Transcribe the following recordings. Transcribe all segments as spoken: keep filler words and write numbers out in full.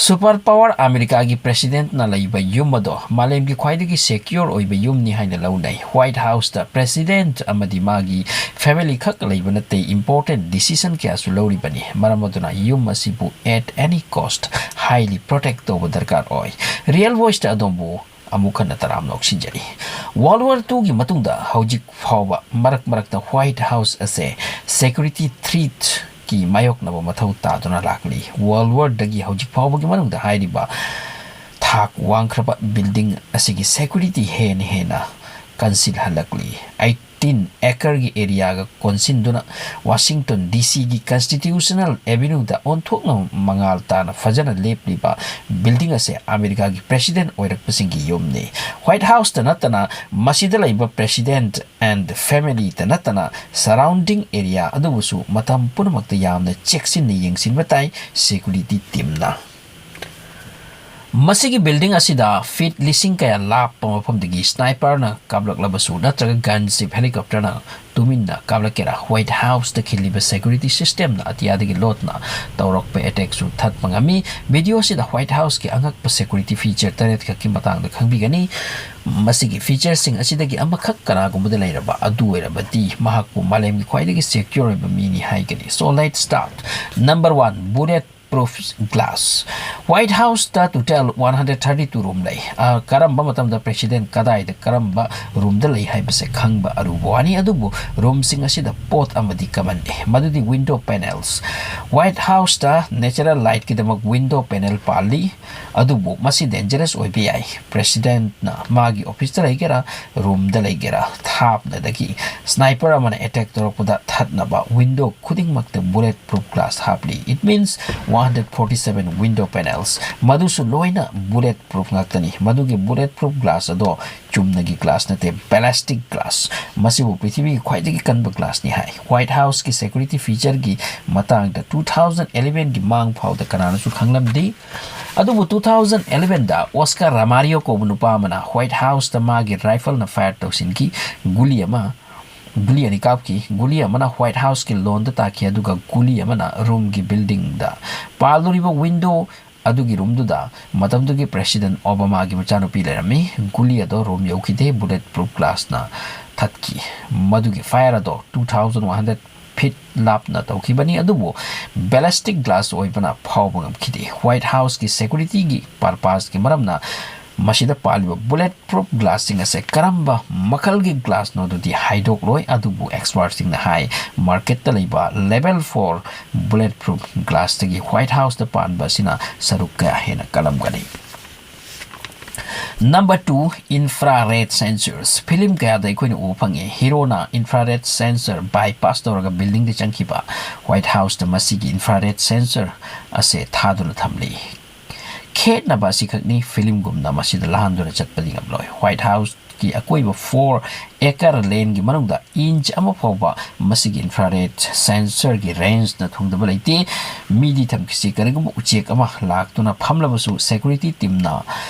Super power ꯑꯃꯦꯔꯤꯀꯥꯒꯤ ꯄ꯭ꯔꯦꯁꯤꯗꯦꯟꯠꯅ ꯂꯩꯕ ꯌꯨꯝ ꯑꯗꯣ ꯃꯥꯂꯦꯝꯒꯤ ꯈ꯭ꯋꯥꯏꯗꯒꯤ ꯁꯦꯀ꯭ꯌꯣꯔ ꯑꯣꯏꯕ ꯌꯨꯝꯅꯤ ꯍꯥꯏꯅ ꯂꯧꯅꯩ꯫ ꯋꯥꯏꯠ ꯍꯥꯎꯁꯇ ꯄ꯭ꯔꯦꯁꯤꯗꯦꯟꯠ ꯑꯃꯗꯤ ꯃꯥꯒꯤ ꯐꯦꯃꯤꯂꯤ ꯈꯛ ꯂꯩꯕ ꯅꯠꯇꯦ, ꯏꯝꯄꯣꯔꯇꯦꯟꯠ ꯗꯤꯁꯤꯖꯟ ꯀꯌꯥꯁꯨ ꯂꯧꯔꯤꯕꯅꯤ꯫ ꯃꯔꯝ ꯑꯗꯨꯅ ꯌꯨꯝ ꯑꯁꯤꯕꯨ at any cost highly protect ꯇꯧꯕ ꯗꯔꯀꯥꯔ ꯑꯣꯏ꯫ ꯔꯤꯌꯦꯜ ꯚꯣꯏꯁꯇ ꯑꯗꯣꯝꯕꯨ ꯑꯃꯨꯛ ꯍꯟꯅ ꯇꯔꯥꯝꯅ ꯑꯣꯛꯁꯤꯟꯖꯔꯤ꯫ ꯋꯥꯔꯜ ꯋꯥꯔ ꯇꯨꯒꯤ ꯃꯇꯨꯡꯗ ꯍꯧꯖꯤꯛ ꯐꯥꯎꯕ ꯃꯔꯛ ꯃꯔꯛꯇ ꯋꯥꯏꯠ ꯍꯥꯎꯁ ꯑꯁꯦ ꯁꯦꯀ꯭ꯌꯨꯔꯤꯇꯤ ꯊ꯭ꯔꯤꯠꯀꯤ ꯃꯥꯌꯣꯛꯅꯕ ꯃꯊꯧ ꯇꯥꯗꯨꯅ ꯂꯥꯛꯂꯤ꯫ ꯋꯥꯔꯜ ꯋꯥꯔꯗꯒꯤ ꯍꯧꯖꯤꯛ ꯐꯥꯎꯕꯒꯤ ꯃꯅꯨꯡꯗ ꯍꯥꯏꯔꯤꯕ ꯊꯥꯛ ꯋꯥꯡꯈ꯭ꯔꯕ ꯕꯤꯜꯗꯤꯡ ꯑꯁꯤꯒꯤ ꯁꯦꯀ꯭ꯌꯨꯔꯤꯇꯤ ꯍꯦꯟꯅ ꯍꯦꯟꯅ ꯀꯟꯁꯤꯜꯍꯜꯂꯛꯂꯤ꯫ ꯑꯩꯠꯇꯤꯟ ꯑꯦꯀꯔꯒꯤ ꯑꯦꯔꯤꯌꯥꯒ ꯀꯣꯟꯁꯤꯟꯗꯨꯅ ꯋꯥꯁꯤꯡꯇꯟ ꯗꯤ ꯁꯤꯒꯤ ꯀꯟꯁꯇꯤꯇ꯭ꯌꯨꯁꯅꯦꯜ ꯑꯦꯚꯦꯅ꯭ꯌꯨꯗ ꯑꯣꯟꯊꯣꯛꯅ ꯃꯉꯥꯜ ꯇꯥꯅ ꯐꯖꯅ ꯂꯦꯞꯂꯤꯕ ꯕꯤꯜꯗꯤꯡ ꯑꯁꯦ ꯑꯃꯦꯔꯤꯀꯥꯒꯤ ꯄ꯭ꯔꯦꯁꯤꯗꯦꯟꯠ ꯑꯣꯏꯔꯛꯄꯁꯤꯡꯒꯤ ꯌꯨꯝꯅꯤ꯫ ꯋꯥꯏꯠ ꯍꯥꯎꯁꯇ ꯅꯠꯇꯅ ꯃꯁꯤꯗ ꯂꯩꯕ ꯄ꯭ꯔꯦꯁꯤꯗꯦꯟꯠ ꯑꯦꯟ ꯐꯦꯃꯤꯂꯤꯇ ꯅꯠꯇꯅ ꯁꯔꯥꯎꯟꯗꯤꯡ ꯑꯦꯔꯤꯌꯥ ꯑꯗꯨꯕꯨꯁꯨ ꯃꯇꯝ ꯄꯨꯝꯅꯃꯛꯇ ꯌꯥꯝꯅ ꯆꯦꯛꯁꯤꯟꯅ ꯌꯦꯡꯁꯤꯟꯕ ꯇꯥꯏ ꯁꯦꯀ꯭ꯌꯨꯔꯤꯇꯤ ꯇꯤꯝꯅ꯫ ꯃꯁꯤꯒꯤ ꯕꯤꯜꯗꯤꯡ ꯑꯁꯤꯗ ꯐꯤꯠ ꯂꯤꯁꯤꯡ ꯀꯌꯥ ꯂꯥꯞꯄ ꯃꯐꯝꯗꯒꯤ ꯁ꯭ꯅꯥꯏꯄꯔꯅ ꯀꯥꯞꯂꯛꯂꯕꯁꯨ ꯅꯠꯇ꯭ꯔꯒ ꯒꯟ ꯁꯤꯞ ꯍꯦꯂꯤꯀꯣꯞꯇꯔꯅ ꯇꯨꯃꯤꯟꯅ ꯀꯥꯞꯂꯛꯀꯦꯔꯥ, ꯋꯥꯏꯠ ꯍꯥꯎꯁꯇ ꯈꯤꯜꯂꯤꯕ ꯁꯦꯀ꯭ꯌꯨꯔꯤꯇꯤ ꯁꯤꯁꯇꯦꯝꯅ ꯑꯇꯤꯌꯥꯗꯒꯤ ꯂꯣꯠꯅ ꯇꯧꯔꯛꯄ ꯑꯦꯇꯦꯛꯁꯨ ꯊꯠꯄ ꯉꯝꯃꯤ꯫ ꯚꯤꯗꯤꯑꯣ ꯑꯁꯤꯗ ꯋꯥꯏꯠ ꯍꯥꯎꯁꯀꯤ ꯑꯉꯛꯄ ꯁꯦꯀ꯭ꯌꯨꯔꯤꯇꯤ ꯐꯤꯆꯔ ꯇꯔꯦꯠ ꯈꯛꯀꯤ ꯃꯇꯥꯡꯗ ꯈꯪꯕꯤꯒꯅꯤ꯫ ꯃꯁꯤꯒꯤ ꯐꯤꯆꯔꯁꯤꯡ ꯑꯁꯤꯗꯒꯤ ꯑꯃꯈꯛ ꯀꯅꯥꯒꯨꯝꯕꯗ ꯂꯩꯔꯕ ꯑꯗꯨ ꯑꯣꯏꯔꯕꯗꯤ ꯃꯍꯥꯛꯄꯨ ꯃꯥꯂꯦꯝꯒꯤ ꯈ꯭ꯋꯥꯏꯗꯒꯤ ꯁꯦꯀ꯭ꯌꯣꯔ ꯑꯣꯏꯕ ꯃꯤꯅꯤ ꯍꯥꯏꯒꯅꯤ꯫ So let's start. Number one, bullet proof glass. White ꯍꯥꯎꯁꯇ total one hundred thirty two room ꯂꯩ꯫ ꯑ, ꯀꯔꯝꯕ ꯃꯇꯝꯗ ꯄ꯭ꯔꯦꯁꯤꯗꯦꯟꯠ ꯀꯗꯥꯏꯗ ꯀꯔꯝꯕ ꯔꯨꯝꯗ ꯂꯩ ꯍꯥꯏꯕꯁꯦ ꯈꯪꯕ ꯑꯔꯨꯕ ꯋꯥꯅꯤ, ꯑꯗꯨꯕꯨ ꯔꯨꯝꯁꯤꯡ ꯑꯁꯤꯗ ꯄꯣꯠ ꯑꯃꯗꯤ ꯀꯃꯟꯅꯤ, ꯃꯗꯨꯗꯤ ꯋꯤꯟꯗꯣ ꯄꯦꯅꯦꯜꯁ꯫ ꯋꯥꯏꯠ ꯍꯥꯎꯁꯇ ꯅꯦꯆꯔꯦꯜ ꯂꯥꯏꯠꯀꯤꯗꯃꯛ ꯋꯤꯟꯗꯣ ꯄꯦꯅꯦꯜ ꯄꯥꯜꯂꯤ, ꯑꯗꯨꯕꯨ ꯃꯁꯤ ꯗꯦꯟꯖꯔꯁ ꯑꯣꯏꯕ ꯌꯥꯏ꯫ ꯄ꯭ꯔꯦꯁꯤꯗꯦꯟꯠꯅ ꯃꯥꯒꯤ ꯑꯣꯐꯤꯁꯇ ꯂꯩꯒꯦꯔꯥ, ꯔꯨꯝꯗ ꯂꯩꯒꯦꯔꯥ, ꯊꯥꯞꯅꯗꯒꯤ ꯁ꯭ꯅꯥꯏꯄꯔ ꯑꯃꯅ ꯑꯦꯇꯦꯛ ꯇꯧꯔꯛꯄꯗ ꯊꯠꯅꯕ ꯋꯤꯟꯗꯣ ꯈꯨꯗꯤꯡꯃꯛꯇ bullet proof glass happily. It means one hundred forty seven window panels, ꯃꯗꯨꯁꯨ ꯂꯣꯏꯅ ꯕꯨꯂꯦꯠ ꯄ꯭ꯔꯨꯐ ꯉꯥꯛꯇꯅꯤ꯫ ꯃꯗꯨꯒꯤ ꯕꯨꯂꯦꯠ ꯄ꯭ꯔꯨꯐ ꯒ꯭ꯂꯥꯁ ꯑꯗꯣ ꯆꯨꯝꯅꯒꯤ ꯒ꯭ꯂꯥꯁ ꯅꯠꯇꯦ, ꯕꯦꯂꯦꯁꯇꯤꯛ ꯒ꯭ꯂꯥꯁ꯫ ꯃꯁꯤꯕꯨ ꯄ꯭ꯔꯤꯊꯤꯕꯤꯒꯤ ꯈ꯭ꯋꯥꯏꯗꯒꯤ ꯀꯟꯕ ꯒ꯭ꯂꯥꯁꯅꯤ ꯍꯥꯏ꯫ ꯋꯥꯏꯠ ꯍꯥꯎꯁꯀꯤ ꯁꯦꯀ꯭ꯌꯨꯔꯤꯇꯤ ꯐꯤꯆꯔꯒꯤ ꯃꯇꯥꯡꯗ ꯇꯨ ꯊꯥꯎꯖꯟ ꯑꯦꯂꯦꯚꯦꯟꯒꯤ ꯃꯥꯡ ꯐꯥꯎꯗ ꯀꯅꯥꯅꯁꯨ ꯈꯪꯂꯝꯗꯦ꯫ ꯑꯗꯨꯕꯨ ꯇꯨ ꯊꯥꯎꯖꯟ ꯑꯦꯂꯦꯚꯦꯟꯗ ꯑꯣꯁꯀꯥꯔ ꯔꯥꯃꯥꯔꯤꯌꯣ ꯀꯧꯕ ꯅꯨꯄꯥ ꯑꯃꯅ ꯋꯥꯏꯠ ꯍꯥꯎꯁꯇ ꯃꯥꯒꯤ ꯔꯥꯏꯐꯜꯅ ꯐꯥꯌꯔ ꯇꯧꯁꯤꯟꯈꯤ꯫ ꯒꯨꯂꯤ ꯑꯃ, ꯒꯨꯂꯤ ꯑꯅꯤ ꯀꯥꯞꯈꯤ꯫ ꯒꯨꯂꯤ ꯑꯃꯅ ꯋꯥꯏꯠ ꯍꯥꯎꯁꯀꯤ ꯂꯣꯟꯗ ꯇꯥꯈꯤ, ꯑꯗꯨꯒ ꯒꯨꯂꯤ ꯑꯃꯅ ꯔꯨꯝꯒꯤ ꯕꯤꯜꯗꯤꯡꯗ ꯄꯥꯜꯂꯨꯔꯤꯕ ꯋꯤꯟꯗꯣ ꯑꯗꯨꯒꯤ ꯔꯨꯝꯗꯨꯗ ꯃꯇꯝꯗꯨꯒꯤ ꯄ꯭ꯔꯦꯁꯤꯗꯦꯟ ꯑꯣꯕꯥꯃꯥꯒꯤ ꯃꯆꯥꯅꯨꯄꯤ ꯂꯩꯔꯝꯃꯤ꯫ ꯒꯨꯂꯤ ꯑꯗꯣ ꯔꯨꯝ ꯌꯧꯈꯤꯗꯦ, ꯕꯨꯂꯦꯠ ꯄ꯭ꯔꯨꯐ ꯒ꯭ꯂꯥꯁꯅ ꯊꯠꯈꯤ꯫ ꯃꯗꯨꯒꯤ ꯐꯥꯌꯔ ꯑꯗꯣ two thousand one hundred feet ꯂꯥꯞꯅ ꯇꯧꯈꯤꯕꯅꯤ, ꯑꯗꯨꯕꯨ ꯕꯦꯂꯦꯁꯇꯤꯛ ꯒ꯭ꯂꯥꯁ ꯑꯣꯏꯕꯅ ꯐꯥꯎꯕ ꯉꯝꯈꯤꯗꯦ꯫ ꯋꯥꯏꯠ ꯍꯥꯎꯁꯀꯤ ꯁꯦꯀ꯭ꯌꯨꯔꯤꯇꯤꯒꯤ ꯄꯔꯄꯁꯀꯤ ꯃꯔꯝꯅ ꯃꯁꯤꯗ ꯄꯥꯜꯂꯤꯕ ꯕꯨꯂꯦꯠ ꯄ꯭ꯔꯨꯐ ꯒ꯭ꯂꯥꯁꯁꯤꯡ ꯑꯁꯦ ꯀꯔꯝꯕ ꯃꯈꯜꯒꯤ ꯒ꯭ꯂꯥꯁꯅꯣꯗꯨꯗꯤ ꯍꯥꯏꯗꯣꯛꯂꯣꯏ, ꯑꯗꯨꯕꯨ ꯑꯦꯛꯁꯄꯔꯠꯁꯤꯡꯅ ꯍꯥꯏ, ꯃꯥꯔꯀꯦꯠꯇ ꯂꯩꯕ ꯂꯦꯕꯦꯜ ꯐꯣꯔ ꯕꯨꯂꯦꯠ ꯄ꯭ꯔꯨꯐ ꯒ꯭ꯂꯥꯁꯇꯒꯤ ꯋꯥꯏꯠ ꯍꯥꯎꯁꯇ ꯄꯥꯟꯕ ꯑꯁꯤꯅ ꯁꯔꯨꯛ ꯀꯌꯥ ꯍꯦꯟꯅ ꯀꯜꯂꯝꯒꯅꯤ꯫ Number two, infrared sensors꯫ Film ꯀꯌꯥꯗ ꯑꯩꯈꯣꯏꯅ ꯎꯕ ꯐꯪꯉꯤ, ꯍꯤꯔꯣꯅ ꯏꯟꯐ꯭ꯔꯥꯔꯦꯗ ꯁꯦꯟꯁꯔ ꯕꯥꯏꯄꯥꯁ ꯇꯧꯔꯒ ꯕꯤꯜꯗꯤꯡꯗ ꯆꯪꯈꯤꯕ꯫ ꯋꯥꯏꯠ ꯍꯥꯎꯁꯇ ꯃꯁꯤꯒꯤ ꯏꯟꯐ꯭ꯔꯥꯔꯦꯗ ꯁꯦꯟꯁꯔ ꯑꯁꯦ ꯊꯥꯗꯨꯅ ꯊꯝꯂꯤ꯫ ꯈꯦꯠꯅꯕ ꯑꯁꯤꯈꯛꯅꯤ, ꯐꯤꯂꯝꯒꯨꯝꯅ ꯃꯁꯤꯗ ꯂꯥꯟꯗꯨꯅ ꯆꯠꯄꯗꯤ ꯉꯝꯂꯣꯏ꯫ ꯋꯥꯏꯠ ꯍꯥꯎꯁꯀꯤ ꯑꯀꯣꯏꯕ ꯐꯣꯔ ꯑꯦꯀꯔ ꯂꯦꯟꯒꯤ ꯃꯅꯨꯡꯗ ꯏꯟꯆ ꯑꯃ ꯐꯥꯎꯕ ꯃꯁꯤꯒꯤ ꯏꯟꯐ꯭ꯔꯥꯔꯦꯗ ꯁꯦꯟꯁꯔꯒꯤ ꯔꯦꯟꯖꯅ ꯊꯨꯡꯗꯕ ꯂꯩꯇꯦ꯫ ꯃꯤꯗꯤ ꯊꯝꯈꯤꯁꯤ, ꯀꯔꯤꯒꯨꯝꯕ ꯎꯆꯦꯛ ꯑꯃ ꯂꯥꯛꯇꯨꯅ ꯐꯝꯂꯕꯁꯨ ꯁꯦꯀ꯭ꯌꯨꯔꯤꯇꯤ ꯇꯤꯝꯅ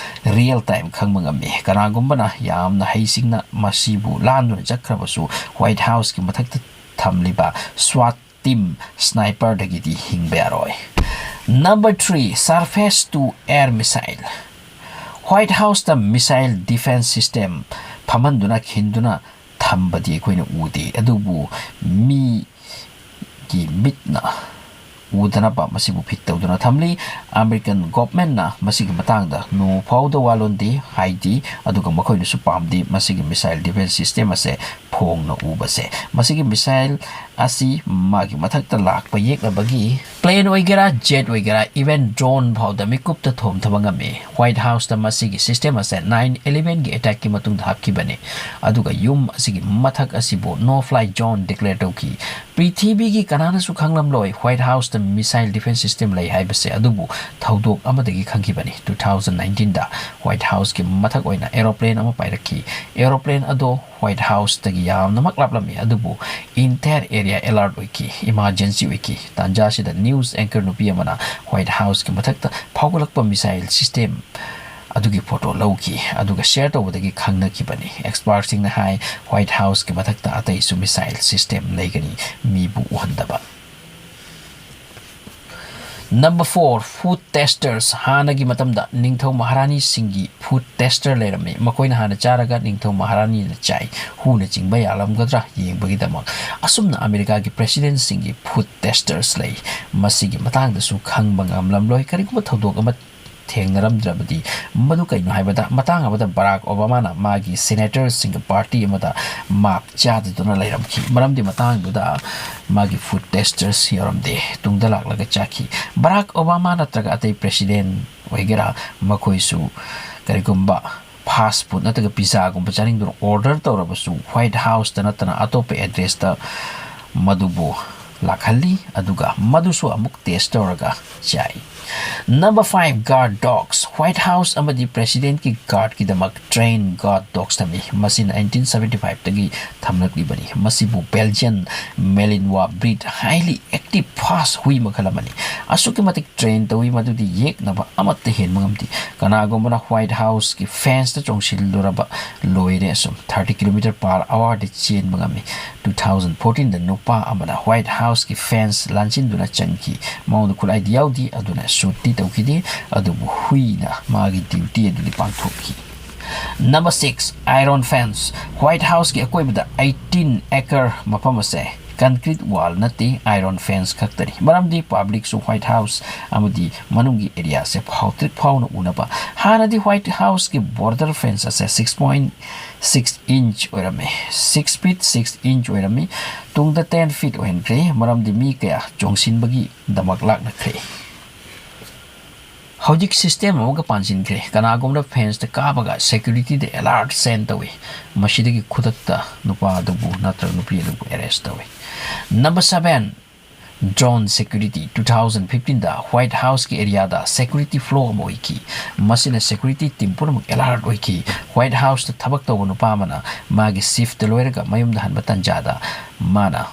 ꯔꯤꯌꯦꯜ ꯇꯥꯏꯝ ꯈꯪꯕ ꯉꯝꯃꯤ꯫ ꯀꯅꯥꯒꯨꯝꯕꯅ ꯌꯥꯝꯅ ꯍꯩꯁꯤꯡꯅ ꯃꯁꯤꯕꯨ ꯂꯥꯟꯗꯨꯅ ꯆꯠꯈ꯭ꯔꯕꯁꯨ ꯋꯥꯏꯠ ꯍꯥꯎꯁꯀꯤ ꯃꯊꯛꯇ ꯊꯝꯂꯤꯕ ꯁ꯭ꯋꯥꯠ ꯇꯤꯝ ꯁ꯭ꯅꯥꯏꯄꯔꯗꯒꯤꯗꯤ ꯍꯤꯡꯕ ꯌꯥꯔꯣꯏ꯫ Number three, surface to air missile꯫ White ꯍꯥꯎꯁꯇ ꯃꯤꯁꯥꯏꯜ ꯗꯤꯐꯦꯟꯁ ꯁꯤꯁꯇꯦꯝ ꯐꯝꯍꯟꯗꯨꯅ ꯈꯤꯟꯗꯨꯅ ꯊꯝꯕꯗꯤ ꯑꯩꯈꯣꯏꯅ ꯎꯗꯦ, ꯑꯗꯨꯕꯨ ꯃꯤꯒꯤ ꯃꯤꯠꯅ ꯎꯗꯅꯕ ꯃꯁꯤꯕꯨ ꯐꯤꯠ ꯇꯧꯗꯨꯅ ꯊꯝꯂꯤ꯫ ꯑꯃꯦꯔꯤꯀꯟ ꯒꯣꯚꯔꯟꯃꯦꯟꯠꯅ ꯃꯁꯤꯒꯤ ꯃꯇꯥꯡꯗ ꯅꯣꯡꯃ ꯐꯥꯎꯕꯗ ꯋꯥ ꯂꯣꯟꯗꯦ, ꯍꯥꯏꯗꯤ, ꯑꯗꯨꯒ ꯃꯈꯣꯏꯅꯁꯨ ꯄꯥꯝꯗꯦ ꯃꯁꯤꯒꯤ ꯃꯤꯁꯥꯏꯜ ꯗꯤꯐꯦꯟꯁ ꯁꯤꯁꯇꯦꯝ ꯑꯁꯦ ꯐꯣꯡꯅ ꯎꯕꯁꯦ꯫ ꯃꯁꯤꯒꯤ ꯃꯤꯁꯥꯏꯜ ꯑꯁꯤ ꯃꯥꯒꯤ ꯃꯊꯛꯇ ꯂꯥꯛꯄ ꯌꯦꯛꯅꯕꯒꯤ ꯄ꯭ꯂꯦꯟ ꯑꯣꯏꯒꯦꯔꯥ, ꯖꯦꯠ ꯑꯣꯏꯒꯦꯔꯥ, ꯏꯚꯦꯟ ꯗ꯭ꯔꯣꯟ ꯐꯥꯎꯗ ꯃꯤꯀꯨꯞꯇ ꯊꯣꯝꯊꯕ ꯉꯝꯃꯤ꯫ ꯋꯥꯏꯠ ꯍꯥꯎꯁꯇ ꯃꯁꯤꯒꯤ ꯁꯤꯁꯇꯦꯝ ꯑꯁꯦ ꯅꯥꯏꯟ ꯏꯂꯦꯚꯦꯟꯒꯤ ꯑꯦꯇꯦꯛꯀꯤ ꯃꯇꯨꯡꯗ ꯍꯥꯞꯈꯤꯕꯅꯤ, ꯑꯗꯨꯒ ꯌꯨꯝ ꯑꯁꯤꯒꯤ ꯃꯊꯛ ꯑꯁꯤꯕꯨ no fly zone declare ꯇꯧꯈꯤ꯫ ꯄ꯭ꯔꯤꯊꯤꯕꯤꯒꯤ ꯀꯅꯥꯅꯁꯨ ꯈꯪꯂꯝꯂꯣꯏ ꯋꯥꯏꯠ ꯍꯥꯎꯁꯇ ꯃꯤꯁꯥꯏꯜ ꯗꯤꯐꯦꯟꯁ ꯁꯤꯁꯇꯦꯝ ꯂꯩ ꯍꯥꯏꯕꯁꯦ, ꯑꯗꯨꯕꯨ ꯊꯧꯗꯣꯛ ꯑꯃꯗꯒꯤ ꯈꯪꯈꯤꯕꯅꯤ꯫ Two thousand nineteenꯗ ꯋꯥꯏꯠ ꯍꯥꯎꯁꯀꯤ ꯃꯊꯛ ꯑꯣꯏꯅ ꯑꯦꯔꯣꯄ꯭ꯂꯦꯟ ꯑꯃ ꯄꯥꯏꯔꯛꯈꯤ꯫ ꯑꯦꯔꯣꯄ꯭ꯂꯦꯟ ꯑꯗꯣ ꯋꯥꯏꯠ ꯍꯥꯎꯁꯇꯒꯤ ꯌꯥꯝꯅꯃꯛ ꯂꯥꯞꯂꯝꯃꯤ, ꯑꯗꯨꯕꯨ entire area alert ꯑꯣꯏꯈꯤ, ꯏꯃꯥꯔꯖꯦꯟꯁꯤ ꯑꯣꯏꯈꯤ꯫ ꯇꯥꯟꯖꯥ ꯑꯁꯤꯗ ꯅ꯭ꯌꯨꯁ ꯑꯦꯡꯀꯔ ꯅꯨꯄꯤ ꯑꯃꯅ ꯋꯥꯏꯠ ꯍꯥꯎꯁꯀꯤ ꯃꯊꯛꯇ ꯐꯥꯎꯒꯠꯂꯛꯄ ꯃꯤꯁꯥꯏꯜ ꯁꯤꯁꯇꯦꯝ ꯑꯗꯨꯒꯤ ꯐꯣꯇꯣ ꯂꯧꯈꯤ, ꯑꯗꯨꯒ ꯁꯦꯌꯔ ꯇꯧꯕꯗꯒꯤ ꯈꯪꯅꯈꯤꯕꯅꯤ꯫ ꯑꯦꯛꯁꯄꯔꯠꯁꯤꯡꯅ ꯍꯥꯏ, ꯋꯥꯏꯠ ꯍꯥꯎꯁꯀꯤ ꯃꯊꯛꯇ ꯑꯇꯩꯁꯨ ꯃꯤꯁꯥꯏꯜ ꯁꯤꯁꯇꯦꯝ ꯂꯩꯒꯅꯤ, ꯃꯤꯕꯨ ꯎꯍꯟꯗꯕ꯫ Number four, food testers. ꯍꯥꯟꯅꯒꯤ ꯃꯇꯝꯗ ꯅꯤꯡꯊꯧ ꯃꯍꯥꯔꯥꯅꯤꯁꯤꯡꯒꯤ food tester ꯂꯩꯔꯝꯃꯤ꯫ ꯃꯈꯣꯏꯅ ꯍꯥꯟꯅ ꯆꯥꯔꯒ ꯅꯤꯡꯊꯧ ꯃꯍꯥꯔꯥꯅꯤꯅ ꯆꯥꯏ ꯍꯨꯅ ꯆꯤꯡꯕ ꯌꯥꯜꯂꯝꯒꯗ꯭ꯔꯥ ꯌꯦꯡꯕꯒꯤꯗꯃꯛ꯫ ꯑꯁꯨꯝꯅ ꯑꯃꯦꯔꯤꯀꯥꯒꯤ presidentꯁꯤꯡꯒꯤ food testers ꯂꯩ꯫ ꯃꯁꯤꯒꯤ ꯃꯇꯥꯡꯗꯁꯨ ꯈꯪꯕ ꯉꯝꯂꯝꯂꯣꯏ꯫ ꯀꯔꯤꯒꯨꯝꯕ ꯊꯧꯗꯣꯛ ꯑꯃ ꯊꯦꯡꯅꯔꯝꯗ꯭ꯔꯕꯗꯤ, ꯃꯗꯨ ꯀꯩꯅꯣ ꯍꯥꯏꯕꯗ, ꯃꯇꯥꯡ ꯑꯃꯗ ꯕꯔꯥꯛ ꯑꯣꯕꯥꯃꯥꯅ ꯃꯥꯒꯤ senatorꯁꯤꯡꯒ party ꯑꯃꯗ ꯃꯥꯛ ꯆꯥꯗꯗꯨꯅ ꯂꯩꯔꯝꯈꯤ꯫ ꯃꯔꯝꯗꯤ ꯃꯇꯥꯡꯗꯨꯗ ꯃꯥꯒꯤ food testers ꯌꯥꯎꯔꯝꯗꯦ, ꯇꯨꯡꯗ ꯂꯥꯛꯂꯒ ꯆꯥꯈꯤ꯫ ꯕꯔꯥꯛ ꯑꯣꯕꯥꯃꯥ ꯅꯠꯇ꯭ꯔꯒ ꯑꯇꯩ president ꯑꯣꯏꯒꯦꯔꯥ, ꯃꯈꯣꯏꯁꯨ ꯀꯔꯤꯒꯨꯝꯕ fast food ꯅꯠꯇ꯭ꯔꯒ pizzaꯒꯨꯝꯕ ꯆꯥꯅꯤꯡꯗꯨꯅ order ꯇꯧꯔꯕꯁꯨ, White Houseꯇ ꯅꯠꯇꯅ ꯑꯇꯣꯞꯄ addressꯇ ꯃꯗꯨꯕꯨ ꯂꯥꯛꯍꯜꯂꯤ, ꯑꯗꯨꯒ ꯃꯗꯨꯁꯨ ꯑꯃꯨꯛ test ꯇꯧꯔꯒ ꯆꯥꯏ꯫ Number five, guard dogs. White House ꯑꯃꯗꯤ presidentꯀꯤ guardꯀꯤꯗꯃꯛ trained guard dogs ꯊꯝꯃꯤ꯫ ꯃꯁꯤ nineteen seventy fiveꯇꯒꯤ ꯊꯝꯂꯛꯂꯤꯕꯅꯤ꯫ ꯃꯁꯤꯕꯨ Belgian Malinois breed, highly active, fast ꯍꯨꯏ ꯃꯈꯜ ꯑꯃꯅꯤ꯫ ꯑꯁꯨꯛꯀꯤ ꯃꯇꯤꯛ train ꯇꯧꯏ, ꯃꯗꯨꯗꯤ ꯌꯦꯛꯅꯕ ꯑꯃꯠꯇ ꯍꯦꯟꯕ ꯉꯝꯗꯦ꯫ ꯀꯅꯥꯒꯨꯝꯕꯅ White Houseꯀꯤ fenceꯇ ꯆꯣꯡꯁꯤꯜꯂꯨꯔꯕ ꯂꯣꯏꯔꯦ꯫ ꯑꯁꯨꯝ thirty kilometer per hourꯗ ꯆꯦꯟꯕ ꯉꯝꯃꯤ꯫ Two thousand fourteenꯗ ꯅꯨꯄꯥ ꯑꯃꯅ White Houseꯀꯤ fence ꯂꯥꯟꯁꯤꯟꯗꯨꯅ ꯆꯪꯈꯤ꯫ ꯃꯉꯣꯟꯗ ꯈꯨꯠꯂꯥꯏꯗꯤ ꯌꯥꯎꯗꯦ, ꯑꯗꯨꯅ shootꯇꯤ ꯇꯧꯈꯤꯗꯦ, ꯑꯗꯨꯕꯨ ꯍꯨꯏꯅ ꯃꯥꯒꯤ duty ꯑꯗꯨꯗꯤ ꯄꯥꯡꯊꯣꯛꯈꯤ꯫ Number six, iron fence. White Houseꯀꯤ ꯑꯀꯣꯏꯕꯗ eighteen acre ꯃꯐꯝ ꯑꯁꯦ concrete wall ꯅꯠꯇꯦ, iron fence ꯈꯛꯇꯅꯤ꯫ ꯃꯔꯝꯗꯤ publicꯁꯨ White House ꯑꯃꯗꯤ ꯃꯅꯨꯡꯒꯤ areaꯁꯦ ꯐꯥꯎꯇ꯭ꯔꯤꯛ ꯐꯥꯎꯅ ꯎꯅꯕ꯫ ꯍꯥꯟꯅꯗꯤ White Houseꯀꯤ border fence ꯑꯁꯦ six point six inch ꯑꯣꯏꯔꯝꯃꯤ, six feet six inch ꯑꯣꯏꯔꯝꯃꯤ꯫ ꯇꯨꯡꯗ ten feet ꯑꯣꯏꯍꯟꯈ꯭ꯔꯦ, ꯃꯔꯝꯗꯤ ꯃꯤ ꯀꯌꯥ ꯆꯣꯡꯁꯤꯟꯕꯒꯤꯗꯃꯛ ꯂꯥꯛꯅꯈ꯭ꯔꯦ꯫ ꯍꯧꯖꯤꯛ system ꯑꯃꯒ ꯄꯥꯟꯁꯤꯟꯈ꯭ꯔꯦ꯫ ꯀꯅꯥꯒꯨꯝꯕꯅ fenceꯇ ꯀꯥꯕꯒ securityꯗ alert send ꯇꯧꯏ꯫ ꯃꯁꯤꯗꯒꯤ ꯈꯨꯗꯛꯇ ꯅꯨꯄꯥ ꯑꯗꯨꯕꯨ ꯅꯠꯇ꯭ꯔꯒ ꯅꯨꯄꯤ ꯑꯗꯨꯕꯨ arrest ꯇꯧꯏ꯫ Number seven, drone security. Two thousand fifteenꯗ White Houseꯀꯤ areaꯗ security flaw ꯑꯃ ꯑꯣꯏꯈꯤ꯫ ꯃꯁꯤꯅ security team ꯄꯨꯝꯅꯃꯛ alert ꯑꯣꯏꯈꯤ꯫ White Houseꯇ ꯊꯕꯛ ꯇꯧꯕ ꯅꯨꯄꯥ ꯑꯃꯅ ꯃꯥꯒꯤ shift ꯂꯣꯏꯔꯒ ꯃꯌꯨꯝꯗ ꯍꯟꯕ ꯇꯟꯖꯥꯗ ꯃꯥꯅ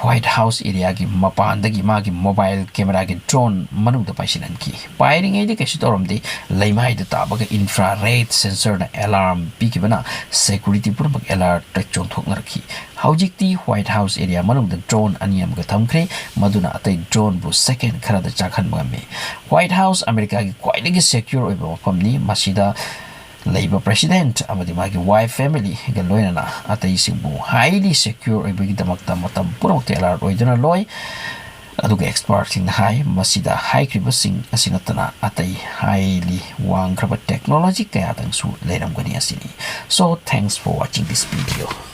White House areaꯒꯤ ꯃꯄꯥꯟꯗꯒꯤ ꯃꯥꯒꯤ mobile cameraꯒꯤ drone ꯃꯅꯨꯡꯗ ꯄꯥꯏꯁꯤꯟꯍꯟꯈꯤ꯫ ꯄꯥꯏꯔꯤꯉꯩꯗ ꯀꯩꯁꯨ ꯇꯧꯔꯝꯗꯦ꯫ ꯂꯩꯃꯥꯏꯗ ꯇꯥꯕꯒ infrared sensorꯅ alarm ꯄꯤꯈꯤꯕꯅ security ꯄꯨꯝꯅꯃꯛ alertꯇ ꯆꯣꯟꯊꯣꯛꯅꯔꯛꯈꯤ꯫ ꯍꯧꯖꯤꯛꯇꯤ White House area ꯃꯅꯨꯡꯗ drone ꯑꯅꯤ ꯑꯃꯒ ꯊꯝꯈ꯭ꯔꯦ, ꯃꯗꯨꯅ ꯑꯇꯩ droneꯕꯨ second ꯈꯔꯗ ꯆꯥꯛꯍꯟꯕ ꯉꯝꯃꯤ꯫ White House ꯑꯃꯦꯔꯤꯀꯥꯒꯤ ꯈ꯭ꯋꯥꯏꯗꯒꯤ secure ꯑꯣꯏꯕ ꯃꯐꯝꯅꯤ꯫ ꯃꯁꯤꯗ ꯂꯩꯕ president ꯑꯃꯗꯤ ꯃꯥꯒꯤ wife familyꯒ ꯂꯣꯏꯅꯅ ꯑꯇꯩꯁꯤꯡꯕꯨ highly secure ꯑꯣꯏꯕꯒꯤꯗꯃꯛꯇ ꯃꯇꯝ ꯄꯨꯝꯅꯃꯛꯇ alert ꯑꯣꯏꯗꯨꯅ ꯂꯣꯏ꯫ ꯑꯗꯨꯒ expertꯁꯤꯡꯅ ꯍꯥꯏ, ꯃꯁꯤꯗ ꯍꯥꯏꯈ꯭ꯔꯤꯕꯁꯤꯡ ꯑꯁꯤ ꯅꯠꯇꯅ ꯑꯇꯩ highly ꯋꯥꯡꯈ꯭ꯔꯕ technology ꯀꯌꯥꯗꯪꯁꯨ ꯂꯩꯔꯝꯒꯅꯤ ꯑꯁꯤꯅꯤ꯫ So, thanks for watching this video.